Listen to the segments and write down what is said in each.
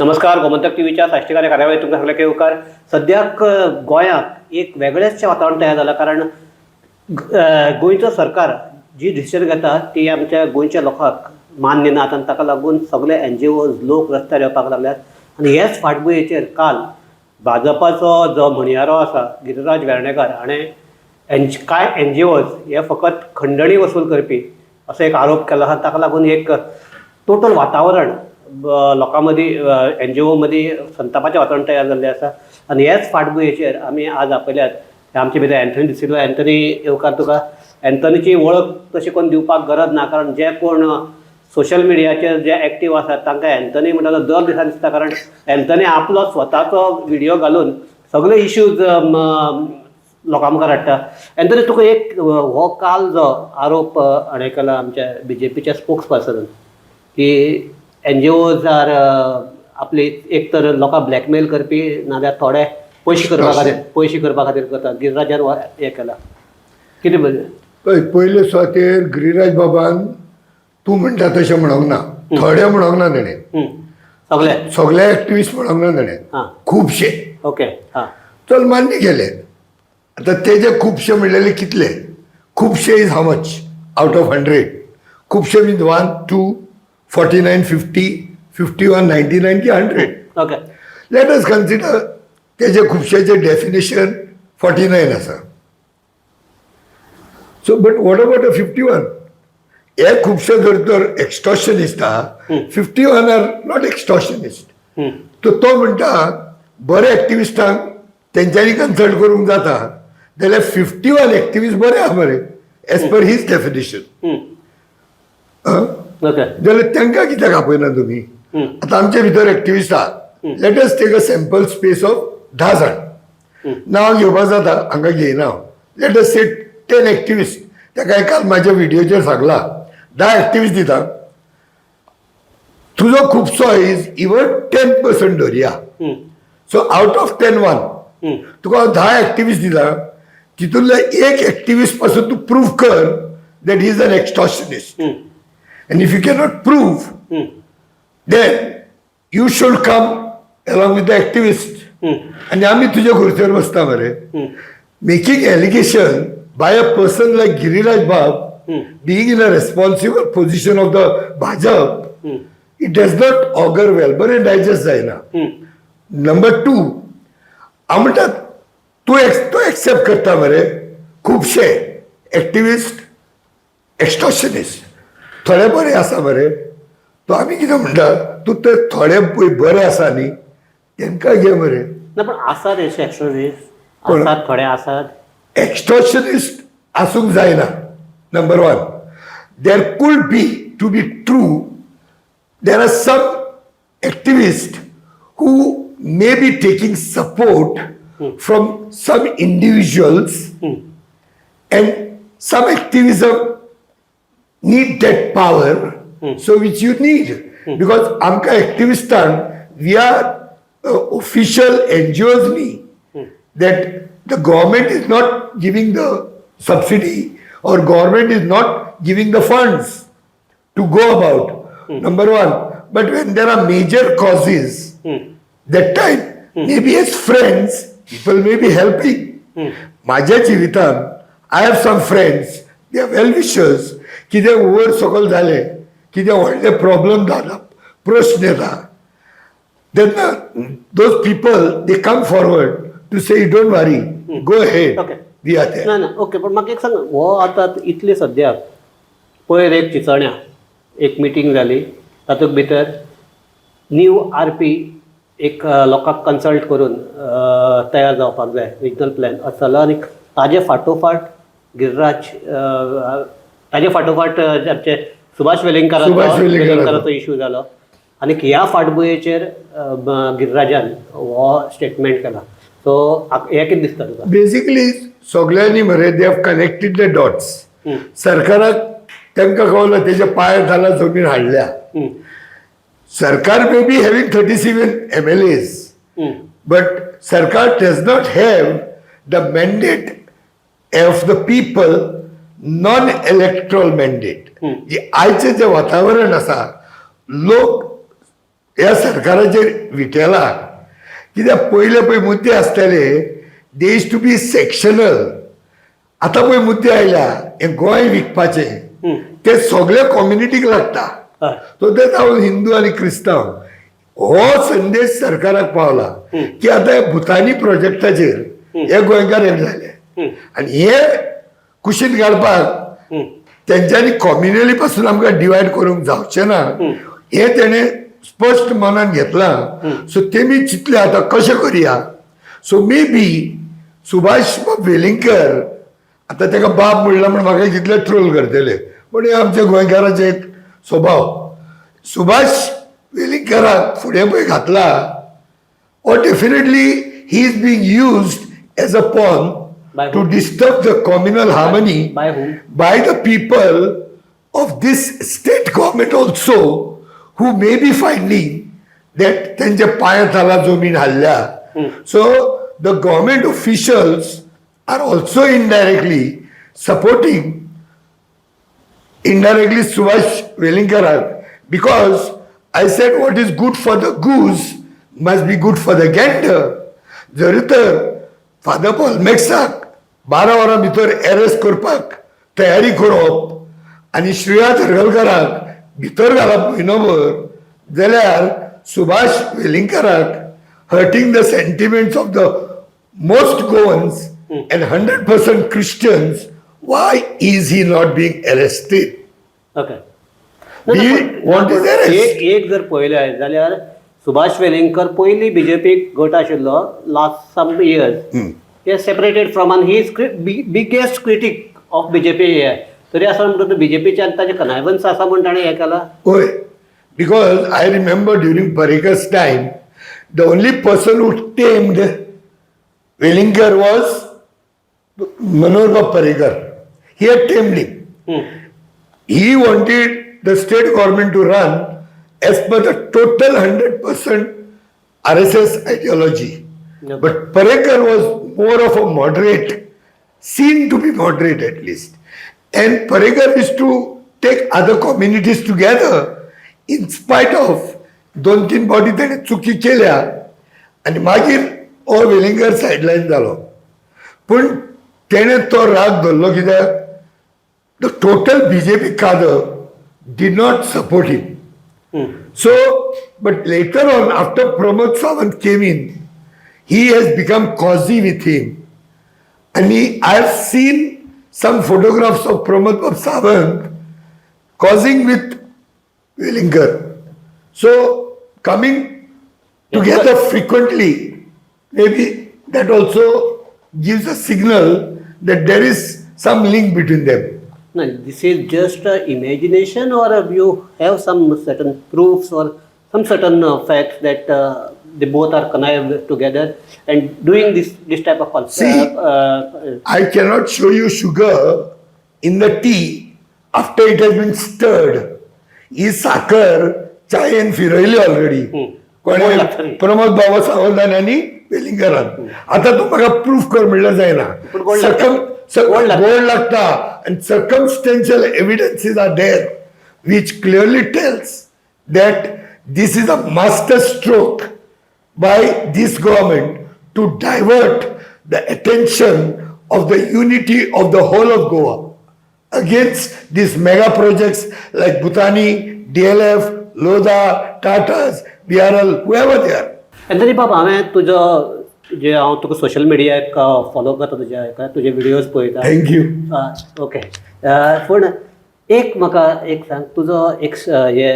नमस्कार, गोमंतक टीव्हीच्या साश्टीकार कार्यावळीत तुमकां सगळ्यांक येवकार. सद्याक गोंयांत एक वेगळेंचशें वातावरण तयार जालां, कारण गोंयचो सरकार जी डिसिजन घेता ती आमच्या गोंयच्या लोकांक मान्य नात आनी ताका लागून सगळे एनजीओज लोक रस्त्यार येवपाक लागल्यात. आनी हेच फाटभुंयेचेर काल भाजपाचो जो म्हणयारो आसा गिरिराज वेर्णेकर हाणें कांय एनजीओज हे फकत खंडणी वसूल करपी असो एक आरोप केला आसा. ताका लागून एक टोटल वातावरण लोकां मदीं, एनजीओ मदीं संतापाचें वातावरण तयार जाल्लें आसा. आनी हेच फाटभुंयेचेर आमी आज आपयल्यात आमचे भितर एन्थनी डिसिल्वा. एन्थनी, येवकार तुका. एन्थनीची वळख तशी कोण दिवपाक गरज ना, कारण जे कोण सोशल मिडियाचेर जे एक्टीव आसात तांकां एन्थनी म्हणटा तो दर दिसा दिसता, कारण एन्थनी आपलो स्वताचो व्हिडियो घालून सगळे इश्यूज लोकां मुखार हाडटा. एन्थनी, तुका एक हो काल जो आरोप हाणें केला आमच्या बीजेपीच्या स्पोक्स पर्सनान की एनजीओज आर आपली एक तर लोकांक ब्लॅकमेल करपी, नाजाल्यार थोडे पयशे करपा खातीर करतात. गिरिराजान हो हें केला, कितें बरें? पळय, पयले सुवातेर गिरिराज बाबान तूं म्हणटा तशें म्हणोंक ना. थोडे म्हणोंक ना तेणें. सगळे. सगळे एक्टिविस्ट म्हणोंक ना तेणें. खुबशे. ओके हां चल, मान्य केले. आतां तेजे खुबशे म्हणलेले कितले खुबशे is how much out of 100? खुबशे means 1, 2, 49, 50, 51, 99 की 100? Let us consider तेजे खुबशेचे डेफिनेशन 49 आसा. So but what about a 51? हे खुबशे जर तर एक्स्टॉर्शनिस्ट आहा, 51 are not extortionist. तर तो म्हणटा बरे एक्टिविस्टांक तेंच्यांनी कन्सल्ट करूंक जाता, जाल्यार 51 एक्टिविस्ट बरे आहा मरे एज पर his definition. जाल्यार तांकां कित्याक आपयना तुमी? आतां आमचे भितर एक्टिविस्ट आहा. Let us take a sample space of 10 जाण. नांव घेवपा जाता हांगा, घेयना हांव. Let us say 10 activist. ताका काल म्हाज्या व्हिडियोचेर सांगला, 10 एक्टिविस्ट दिता तुजो खुबसो is even 10% धरया. So out of 10, 1. तुका हांव 10 एक्टिविस्ट दिता, तितूंतलो एक एक्टिविस्ट पासून तूं प्रूव कर that is an extortionist. And if you cannot prove, then you should come along with the activist आनी आमी तुज्या खुर्चेर बसता मरे. Making allegation by a person like Giriraj Bab, being in a responsible position of the Bhajap, it does not augur well. बरें digest जायना. Number two, हांव म्हणटा तूं तूं एक्सेप्ट करता मरे खुबशे एक्टिविस्ट एक्स्टॉर्शनिस्ट, थोडे बरे आसा मरे. तो आमी कितें म्हणटा, तूं ते थोडे पळय बरे आसा न्ही, तांकां घे मरे. ना, पण आसात अशे एक्स्ट्रोनिस्ट? कोण? आसात, थोडे आसात. एक्स्टॉर्शनिस्ट आसूंक जायना, number one. There could be, to be true, there are some activist who may be taking support from some individuals and some activism need that power, so which you need, because आमकां एक्टिविस्टांक, we are official NGOs न्ही that the government is not giving the subsidy or government is not giving the funds to go about, number one. But when there are major causes, that time maybe as friends people may be helping. माझ्या जिवितान I have some friends, they are well wishers. कितें वयर सकयल जालें, कितें व्हडले problem जाला, प्रश्न येता तेन्ना those people, they come forward to say, "Don't worry, go ahead." We are there. ना ना, ओके, पण म्हाका एक सांग, हो आतां इतले सद्याक पयर एक चिंचण्या एक मिटींग जाली, तातूंत भितर न्यू आरपी एक लोकांक कन्सल्ट करून तयार जावपाक जाय, रिजनल प्लॅन असो जालो. आनी ताजे फाटोफाट गिरिराज, ताजे फाटोफाट आमचे सुभाष वेलिंगकाराचो सुभाष वेलिंगकाराचो. वेलिंगकाराचो इशू जालो. आनी ह्या फाटभुंयेचेर गिरिराजान हो स्टेटमेंट केला. सो हें कितें दिसता तुका? बेसिकली सगळ्यांनी मरे, they have connected the dots. सरकाराक तांकां कळलो तेच्या पांयार खाला जमीन हाडल्या. सरकार may be having 37 MLAs, but सरकार does not have the mandate of the people, non electoral mandate. जे आयचें जें वातावरण आसा, लोक ह्या सरकाराचेर विटेला. कित्याक पयले पळय मुद्दे आसताले, they used to be sectional. आतां पळय मुद्दे आयल्या हे गोंय विकपाचे, ते सगळे कम्युनिटीक लागता. सो ते जावन हिंदू आनी क्रिस्तांव, हो संदेश सरकाराक पावला की आतां हे भुतानी प्रोजेक्टाचेर हे गोंयकार एक जाले आनी हे कुशीन घालपाक तेंच्यांनी कॉम्युनली पासून आमकां डिवायड करूंक जावचें ना, हें तेणें स्पश्ट मनान घेतलां. सो तेमी चिंतलें, आतां कशें करुया? So maybe Subhash Velingkar, आतां ताका बाब म्हणला म्हण म्हाका कितले ट्रोल करतले, पूण हे आमच्या गोंयकाराचे एक स्वभाव. सुभाष वेलिंगकराक फुडें पळय घातला, or definitely he is being used as a pawn By to whom? Disturb the communal harmony. By whom? By the people of this state government also, who may be finding that त्यांच्या पांया खाला जमीन हाडल्या. So the government officials are also indirectly supporting indirectly Subhash Velingkar, because I said what is good for the goose must be good for the gander. जरी तर father Paul मेक्साक 12 वरां भितर arrest करपाक तयारी करप आनी श्रेया जरगलकराक भितर घालप म्हयनोभर, जाल्यार Subhash वेलिंगकराक hurting the sentiments of the most Goans and 100% Christians, why is he not being arrested? Okay. We want his arrest. एक एक जर पळयलें जाल्यार सुभाष वेलिंगकर पयलीं बीजेपी गट आशिल्लो. लास्ट सम इयर्स ते सेपरेटेड फ्रॉम आनी he is biggest critic of BJP. हे तरी आसा म्हणटा बीजेपीच्या ताजें कनायवन्स आसा म्हूण ताणें हें केलां. होय, because I remember during Parrikar's time, the only person who tamed Velingkar was Manohar Parrikar. He had tamed him. He wanted the state government to run as per the total 100% RSS ideology. But Parrikar was more of a moderate, seen to be moderate at least. And Parrikar used to take other communities together in spite of दोन तीन फावटी तेणे चुकी केल्या आनी मागीर हो वेलिंगकर सायडलायन जालो. पूण तेणे तो राग धरलो, कित्याक the total BJP cadre did not support him. So, but later on, after Pramod Sawant came in, he has become cozy with him. And I have seen some photographs of Pramod Sawant cozying with Velingkar. So, coming together frequently, maybe that also gives a signal that there is some link between them. No, this is just a imagination or you have some certain proofs or some certain facts that they both are connived together and doing this type of See, I cannot show you sugar in the tea after it has been stirred. ही साखर चायेन फिरयली already. गोड लागता कोणे? ती. प्रमोद बाबा सावंतान आनी वेलिंगकरान. आता तूं म्हाका प्रूफ कर म्हणल्यार जायना. पूण गोड लागता. गोड लागता. गोड लागता and circumstantial evidences are there which clearly tells that this is a master stroke by this government to divert the attention of the unity of the whole of Goa against these mega projects like Bhutani, DLF, Lodha, Tatas, BRL, whoever they are. Anthony बाब, हांवें तुजो जे हांव तुका social मिडियाक follow करता, तुज्या हेका तुजे videos पळयता. Thank you. Okay, पूण एक म्हाका एक सांग, तुजो एक हे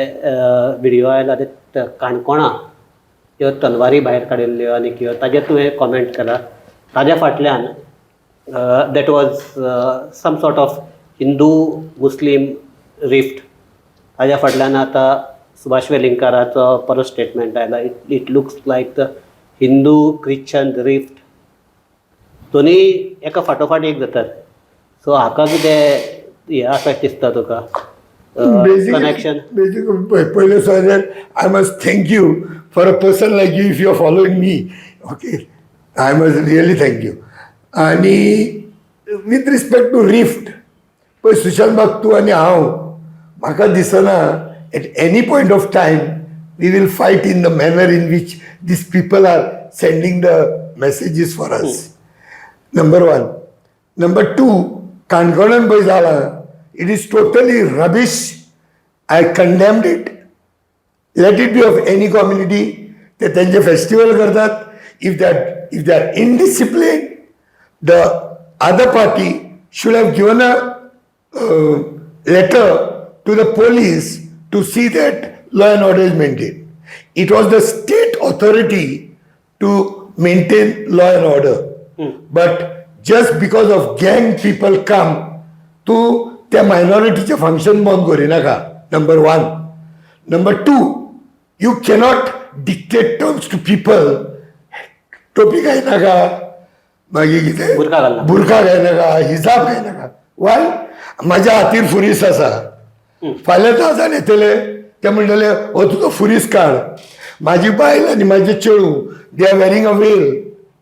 विडियो आयला ते काणकोणा त्यो तलवारी भायर काडिल्ल्यो आनी कितें, ताजेर तुवें कॉमेंट केला. ताज्या फाटल्यान that was some sort of Hindu Muslim rift. ताज्या फाटल्यान आतां सुभाष वेलिंगकाराचो परत स्टेटमेंट आयला, it looks like the Hindu Christian rift. दोनूय एका फाटोफाट एक जातात. सो हाका कितें हें आसा दिसता तुका कनेक्शन? Basically, पयलें सगळ्यात I must thank you for a person like you, if you are following me. Okay, I must really thank you. आणि विथ रिस्पेक्ट टू रिफ्ट, पळय सुशांत बाब, तूं आनी हांव, म्हाका दिसना at any point of time We will fight in the manner in which these people are sending the messages for us. Number one. Number two, काणकोणान पळय जालां, it is totally rubbish. I condemned it. Let it be of any community. ते तेंचे festival करतात. If they are indiscipline, the other party should have given a letter to the police to see that law and order is maintained. It was the state authority to maintain law and order. But just because of gang people come, तूं त्या मायनॉरिटीचें function बंद करिनाका, number one. Number two, you cannot dictate terms to people. टोपी घायनाका, मागीर कितें, बुरखा घालना. बुरखा घायनाका, हिजाब घायनाका. वाय? म्हाज्या हातीर फुरीस आसा. फाल्यां धा जाण येतले, ते म्हणटले, हो तुजो फुरीस काड. म्हाजी बायल आनी म्हाजे चेडूं, they are wearing a veil.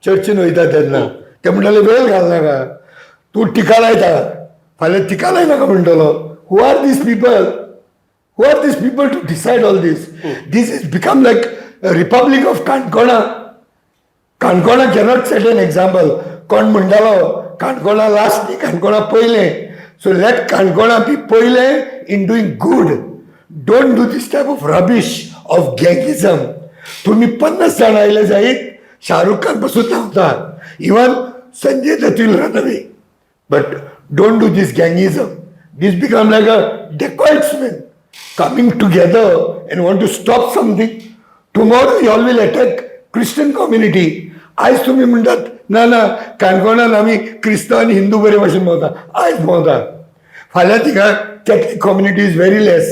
चर्चीन वयता तेन्ना ते म्हणटले, वेल घालनाका, तूं टिका लायता, फाल्यां टिका लायनाका म्हणटलो. Who are these people? Who are these people to decide all this? This is become like Republic of Canacona. Canacona cannot set an example. कोण म्हणटालो, काणकोणा लास्ट न्ही, काणकोणा पयलें. सो लेट काणकोणा बी पयलें in doing good. Don't do this type of rubbish of gangism. तुम्ही 50 जाण आयले जायत, शाहरुख खान पासून धांवता, even Sanjay Dutt will run away, but don't do this gangism. This become like a dacoitsman coming together and want to stop something. Tomorrow you all will attack Christian community. आयज तुमी म्हणटात, ना ना, काणकोणान आमी क्रिस्तांव आनी हिंदू बरे भाशेन भोंवता. आयज भोंवता, फाल्यां थिंगा Catholic community is very less.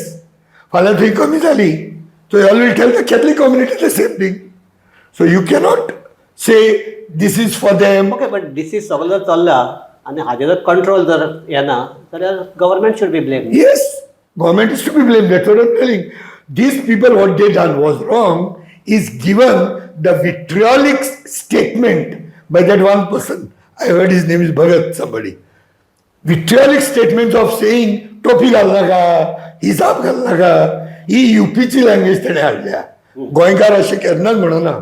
फाल्यां थंय कमी जाली, so you all will tell the Catholic community the same thing. So you cannot say this is for them. Okay, but this is सगळें जर चल्ला आनी हाजेर जर कंट्रोल जर येना जाल्यार government should be blame. Yes, government is to be blamed. That's what I'm telling. These people, what they done was wrong, is given the vitriolic statement by that one person. I heard his name is Bhagat, somebody. Vitriolic statements of saying, टोपी घालनाका, हिजाब घालनाका, ही युपीची language तेणें हाडल्या. गोंयकार अशें केन्नाच म्हणना.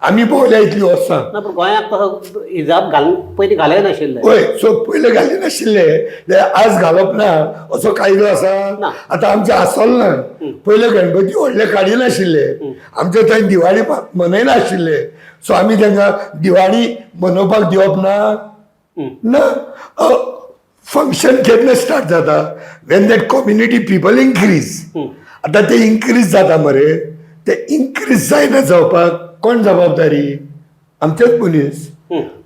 आमी भोंवल्या इतली वर्सां. ना, पूण गोंयाक तसो हिजाब घालून पयलीं घालय नाशिल्ले. हय, सो पयले घालिनाशिल्ले जाल्यार आज घालप ना असो कायदो आसा? ना. आतां आमचें आसोल ना, पयले गणपती व्हडले काडिनाशिल्ले, आमचे थंय दिवाळी मनयनाशिल्ले. सो आमी तांकां दिवाळी मनोवपाक दिवप ना? ना. फंक्शन केन्ना स्टार्ट जाता? When that community people increase. आतां ते इन्क्रीज जाता मरे, ते इन्क्रीज जायना जावपाक कोण जबाबदारी? आमचेच मनीस.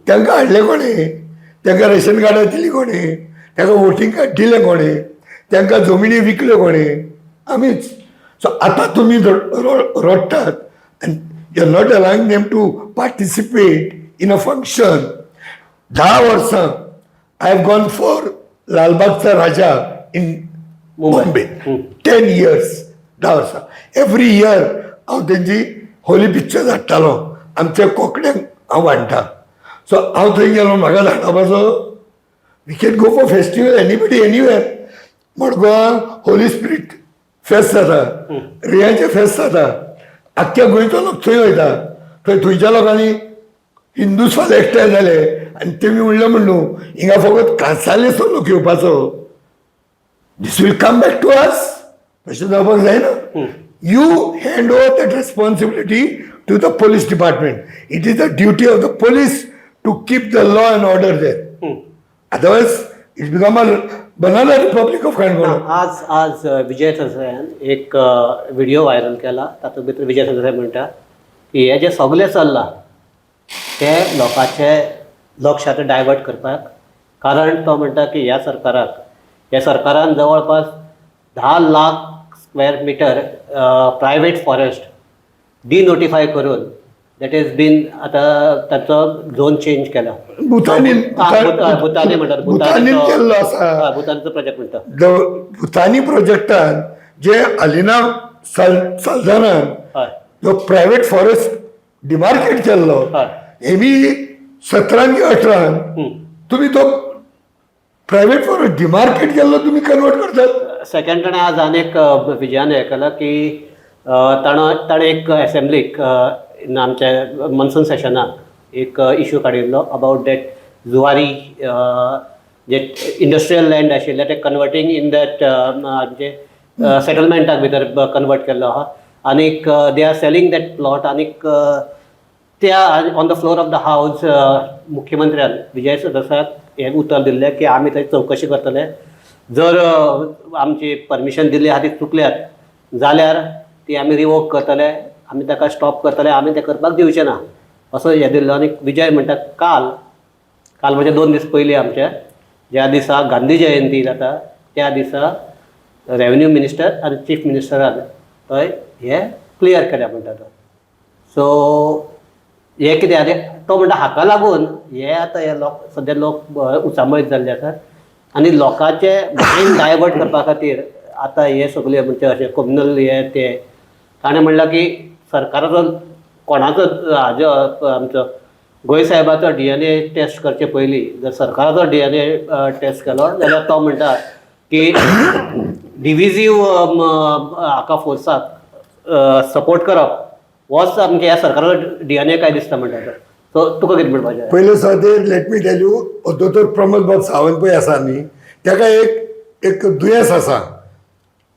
तांकां हाडले कोणें? तांकां रेशन कार्डां दिली कोणें? तांकां वोटींग कार्ड दिलें कोणें? तांकां जमिनी विकल्यो कोणें? आमीच. सो आतां तुमी रडटात आनी you are not allowing them to participate in a function. 10 वर्सां I have gone for Lalbaugcha Raja in Bombay. 10 years, 10 वर्सां, एवरी इयर हांव तेंची होली पिक्चर हाडटालो. आमच्या कोंकण्यांक हांव वांट्टा. सो हांव थंय गेलो, म्हाका धाडपाचो. We can go for festival, anybody, anywhere. मडगांवां Holi spirit fest जाता, रियांचें फेस्त जाता, आख्ख्या गोंयचो लोक थंय वयता. थंय थंयच्या लोकांनी हिंदूस फाल्यां एकठांय जाले आनी तेमी म्हणलें म्हण न्हू, हिंगा फकत कांसालेचो लोक येवपाचो, this will come back to us. तशें जावपाक जायना. You hand over that responsibility to the police department. It is the duty of the police to keep the law and order there. Otherwise it become a banana republic of Canacona. आज आज विजय सरदेसायान एक video viral केला. तातूंत भितर विजय सरदेसाय म्हणटा की हे जें सगळें चल्लां तें लोकांचें लक्ष आतां डायवर्ट करपाक, कारण तो म्हणटा की ह्या सरकाराक, ह्या सरकारान जवळपास 10 lakh square metre private forest denotify करून, that is बीन आतां ताचो झोन चेंज केला. भूतानीन. भूतानी म्हणटात. भूतानीन केल्लो आसा. भूतानचो प्रोजेक्ट म्हणटा. The भूतानी प्रोजेक्टान जे अलिना साल्दानान जो प्रायव्हेट फॉरेस्ट डिमार्केट केल्लो, हेमी 17 की 18, तुम्ही तो प्रायव्हेट फॉरेस्ट डिमार्केट केल्लो तुम्ही कन्वर्ट करतात. सेकंड, ताणें आज आनी एक विजयान हें केलां की ताणें एक एसेंब्लीक, आमच्या मॉन्सून सेशनाक एक इशू काडिल्लो about that Zuari J industrial land आशिल्लें तें कन्वर्टींग इन that आमचे सेटलमेंटाक भितर कन्वर्ट केल्लो आहा आनीक they are selling that plot. आनीक त्या on the floor of the house मुख्यमंत्र्यान विजय सरदेसायाक हें उतर दिल्लें की आमी थंय चवकशी करतले, जर आमची परमिशन दिल्ली आहा ती चुकल्यात जाल्यार ती आमी रिवोक करतले, आमी ताका स्टॉप करतले, आमी तें करपाक दिवचे ना असो हें दिल्लो. आनी विजय म्हणटा काल, काल म्हणजे 2 दीस पयलीं, आमच्या ज्या दिसा गांधी जयंती जाता त्या दिसा रेवेन्यू मिनिस्टर आनी चीफ मिनिस्टरान थंय हें क्लियर केलें म्हणटा तो. सो हें कितें आनी तो म्हणटा हाका लागून हे आतां हे लोक सद्या लोक उचांबळीत जाल्ले आसात आनी लोकांचे मायंड डायवर्ट करपा खातीर आतां हे सगळे म्हणजे अशें कम्युनल हे ते. ताणें म्हणलां की सरकाराचो कोणाचो हाजो आमचो गोंय साहेबाचो डीएनए टेस्ट करचे पयलीं जर सरकाराचो डीएनए टेस्ट केलो जाल्यार तो म्हणटा की डिविजीव हाका फोर्साक सपोर्ट करप होच आमच्या ह्या सरकाराचो डीएनए काय दिसता म्हणटा तो. सो तुका कितें म्हणपाचें? पयले सुवातेर let me tell you, दोतोर प्रमोद बाब सावंत पळय आसा न्ही, ताका एक एक दुयेंस आसा,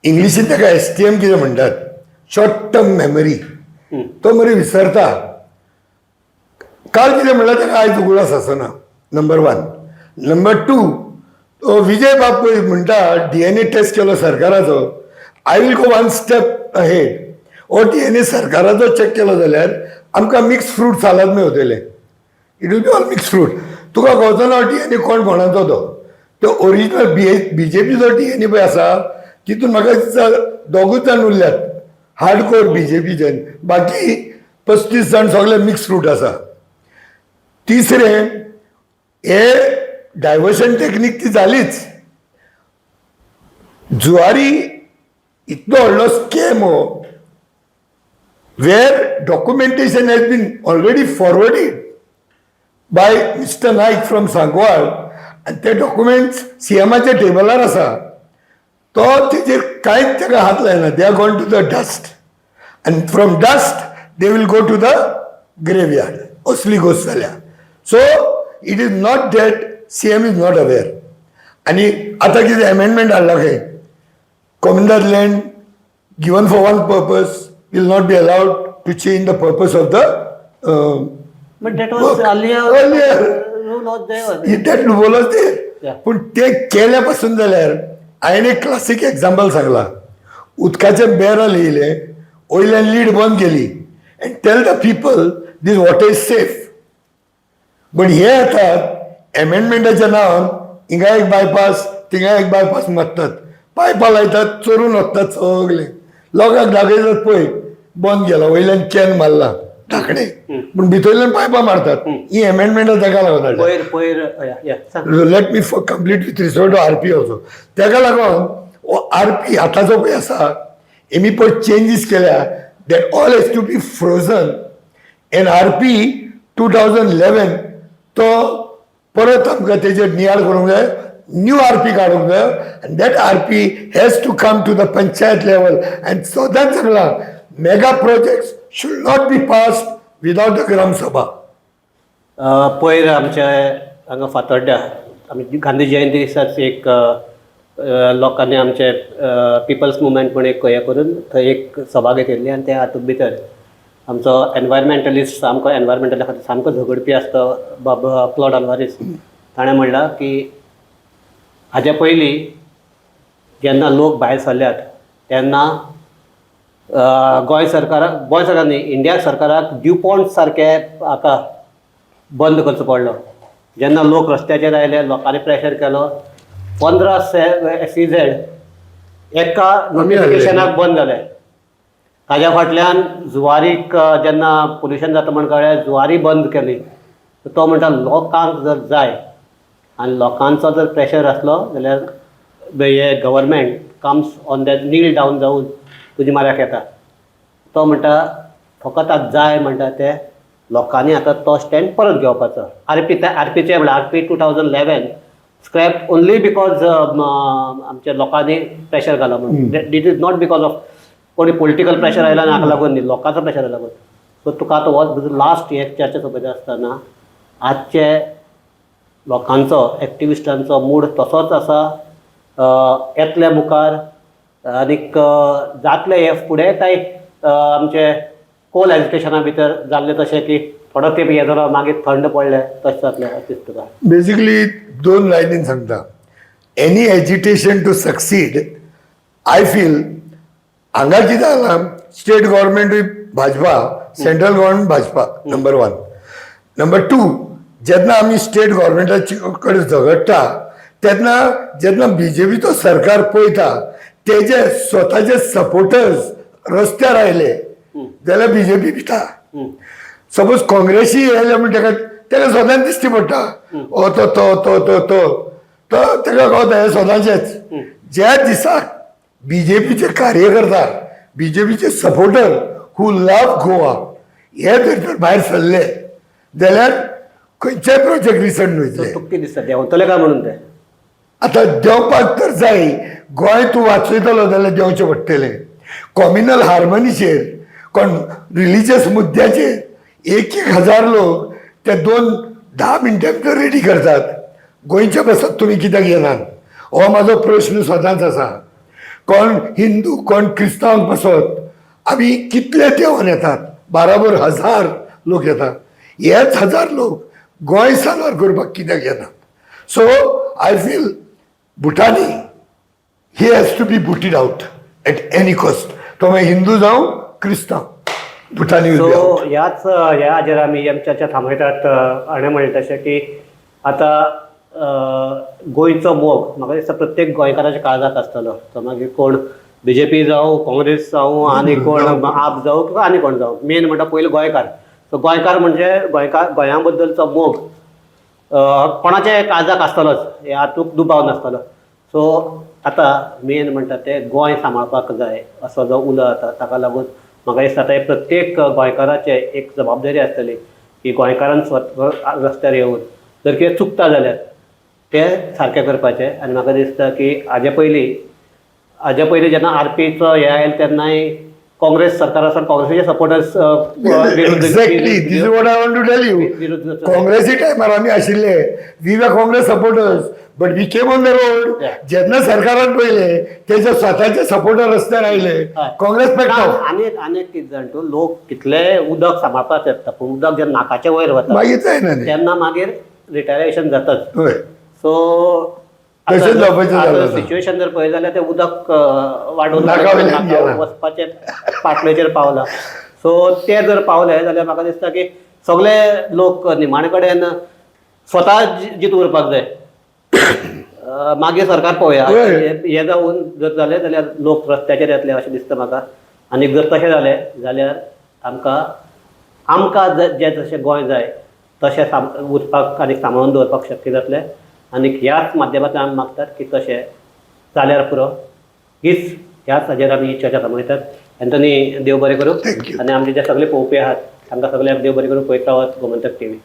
इंग्लिशीन ताका एसटीएम कितें म्हणटात, शॉर्ट टर्म मेमरी. तो मरे विसरता. काल कितें म्हणल्यार ताका आयज उगडास आसना, नंबर वन. नंबर टू, तो विजय बाब पळय म्हणटा डीएनए टेस्ट केलो सरकाराचो. I will go one step ahead. हो डीएनए सरकाराचो चॅक केलो जाल्यार आमकां मिक्स फ्रूट सालाद मेवतले. It will be all mix fruit. तुका कळचो ना डीएनए कोण कोणाचो तो. तो ओरिजिनल बीजेपीचो डीएनए पळय आसा, तितून म्हाका दिसता दोगूच जाण उरल्यात हार्ड कोर बीजेपीचे, बाकी 35 जाण सगळे मिक्स फ्रूट आसा. तिसरें, हे डायवर्शन टेक्नीक ती जालीच. जुवारी इतलो व्हडलो स्कॅम हो, where documentation has been already forwarded by Mister Naik from Sancoale आनी ते डॉक्युमेंट्स सीएमाच्या टेबलार आसा, तो तेजेर कांयच ताका हात लायना. They are gone to the dust and from dust they will go to the graveyard. असली गोश्ट जाल्या. So it is not that CM is not aware. आनी आतां कितें एमेंडमेंट हाडला खंय, comunidade land given for one purpose will not be allowed to change the purpose of the But that was work. earlier, Earlier. Rule was there. That loophole was there. Yeah. पूण ते केल्या पासून जाल्यार हांवें एक classic example सांगला. उदकाचें barrel येयलें, वयल्यान लीड बंद केली and tell the people this water is safe. But हे येतात एमेंडमेंटाच्या नांवान, हिंगा एक बायपास, थिंगा एक बायपास मारतात, पायपां लायतात, चोरून वतात सगळे, लोकांक दाखयतात पळय बंद केला, वयल्यान can मारला धाकणे, पूण भितरल्यान पायपां मारतात. ही एमेंडमेंटां ताका लागून हाडल्या. पयर पयर या सांग. Let me complete with respect to RP also. ताका लागून हो आरपी आतांचो पळय आसा, हेमी पळय चेंजीस केल्या, that all has to be frozen and RP 2011 तो परत आमकां तेजेर नियाळ करूंक जाय, न्यू आरपी काडूंक जाय आनी that RP has to come to the panchayat level. आनी सदांच सांगलां, mega projects should not be passed without the Gram Sabha. पयर आमच्या हांगा फातोड्ड्या आमी गांधी जयंती दिसाच एक अ, अ, लोकांनी आमचे पिपल्स मुवमेंट म्हूण एक हें करून थंय एक सभा घेतिल्ली आनी त्या हातूंत भितर आमचो एनवायरमेंटलिस्ट, सामको एनवायरमेंटला खातीर सामको झगडपी आसता बाब क्लॉड आल्वारीस, ताणें म्हणलां की हाज्या पयलीं जेन्ना लोक भायर सरल्यात तेन्ना गोंय सरकाराक, गोंय सरकार न्ही, इंडिया सरकाराक ड्युपॉन्ट सारके हाका बंद करचो पडलो. जेन्ना लोक रस्त्याचेर आयले, लोकांनी प्रेशर केलो, 15 एसईझेड एका नोटिफिकेशनाक बंद जाले. ताज्या फाटल्यान जुवारीक जेन्ना पोल्युशन जाता म्हण कळ्ळें, जुवारी बंद केली. तो म्हणटा लोकांक जर जाय आनी लोकांचो जर प्रेशर आसलो जाल्यार हे government comes on that kneel down जावन तुज्या माऱ्याक येता. तो म्हणटा फकत आतां जाय म्हणटा ते लोकांनी आतां तो स्टँड परत घेवपाचो. आरपी, आरपीचे म्हणल्यार RP 2011 scrap only because आमच्या लोकांनी प्रेशर घाला म्हणून. It is not because of कोणी पॉलिटिकल प्रेशर आयला ना हाका लागून न्ही, लोकांचो प्रेशर लागून. सो तुका आतां हो लास्ट हे चर्चा सोंपयता आसतना आजचे लोकांचो, एक्टिविस्टांचो मूड तसोच आसा येतले मुखार आनीक जातले हे फुडें, काय आमचे कोल एजिटेशना भितर जाल्लें तशें की थोडो तेंप हें जालो, मागीर थंड पडलें, तशें जातलें अशें दिसता तुका? बेसिकली दोन लायनीन सांगता. Any agitation to succeed, I feel, हांगा कितें जालां, स्टेट गव्हर्मेंटूय Bhajpa, central government Bhajpa, number one. Number two, जेन्ना आमी स्टेट गव्हर्मेंटाचे कडेन झगडटा तेन्ना जेन्ना बीजेपीचो सरकार पळयता तेजे स्वताचे सपोर्टर्स रस्त्यार आयले जाल्यार बीजेपी भिता. सपोज काँग्रेसी आयले म्हण तेका सदांच दिश्टी पडटा, हो तो तो तो तो तो तो तेका कळटा हे सदांचेच. ज्या दिसाक बीजेपीचे कार्यकर्ता, बीजेपीचे सपोर्टर हू लव गोवा हे जर तर भायर सरले जाल्यार खंयचेय प्रोजेक्ट रिसंट वयतले. तुका कितें दिसता, देंवतले काय म्हणून ते? आतां देंवपाक तर जाय. गोंय तूं वाचयतलो जाल्यार देंवचें पडटलें. कॉम्युनल हार्मनीचेर, कोण रिलिजियस मुद्द्याचेर एक एक हजार लोक ते दोन 10 मिनटां भितर रेडी करतात. गोंयचे पासत तुमी कित्याक येनात हो म्हाजो प्रश्न सदांच आसा. कोण हिंदू, कोण क्रिस्तांव पासत आमी कितले देंवन येतात, बाराबर हजार लोक येतात. हेच हजार लोक गोंय साल्वार करपाक कित्याक येनात? So I feel Bhutani, he has to be booted out at any cost. तो मागीर हिंदू जावं क्रिस्तांव, भुटानी will so be out. ह्याच ह्या हाजेर आमी आमची चर्चा थांबयतात. हाणें म्हणलें तशें की आतां गोंयचो मोग म्हाका दिसता प्रत्येक गोंयकाराच्या काळजाक आसतलो. तो मागीर कोण बीजेपी जावं, काँग्रेस जावं, आनी कोण आप जावं किंवा आनी कोण जावं, मेन म्हणटा पयलीं गोंयकार. सो गोंयकार म्हणजे गोंयकार, गोंया बद्दलचो मोग कोणाच्या काळजाक आसतलोच, हे हातूंत दुबाव नासतलो. सो आतां मेन म्हणटा ते गोंय सांबाळपाक जाय असो जो उलो आसा ताका लागून म्हाका दिसता आतां हे प्रत्येक गोंयकाराचें एक जबाबदारी आसतली की गोंयकारान स्वता रस्त्यार येवन जर कितें चुकता जाल्यार तें सारकें करपाचें. आनी म्हाका दिसता की हाजे पयलीं जेन्ना आरपीचो हें आयलें तेन्नाय काँग्रेस सरकार आसतना काँग्रेसीचे supporters Exactly, this is what I want to tell you. विरुद्ध काँग्रेसी टायमार आमी आशिल्ले, we were Congress supporters, but we came on the road. जेन्ना सरकारान पळयले तेजे स्वताचे सपोर्टर रस्त्यार आयले, काँग्रेस backed off. आनी आनी एक कितें जाण तूं, लोक कितले उदक सांबाळपाक येता, पूण उदक जेन्ना नाकाच्या वयर वता मागीर जायना न्ही. तेन्ना मागीर रिटालिएशन जाताच. सो तशेंच जावपाचें जालां आतां. सिच्युएशन जर पळयत जाल्यार तें उदक वाडून नाका वयल्यान गेलां. वचपाचे पातळेचेर पावला. सो ते जर पावले जाल्यार म्हाका दिसता की सगळे लोक निमाणे कडेन स्वता जीत उरपाक जाय. मागीर सरकार पळोवया. हे जावन जर जालें जाल्यार लोक रस्त्याचेर येतले अशें दिसता म्हाका. आनी जर तशें जालें जाल्यार आमकां आमकां जे जशें गोंय जाय तशें उरपाक आनी सांबाळून दवरपाक शक्य जातलें. आनी ह्याच माध्यमांतल्यान आमी मागतात की तशें जाल्यार पुरो. हीच ह्याच हाजेर आमी ही चर्चा थांबयतात. एंथनी, देव बरें करूं. Thank you. आनी आमचे जे सगळे पळोवपी आहात तांकां सगळ्यांक देव बरें करूं. पळयत रावात गोमंतक टीव्ही.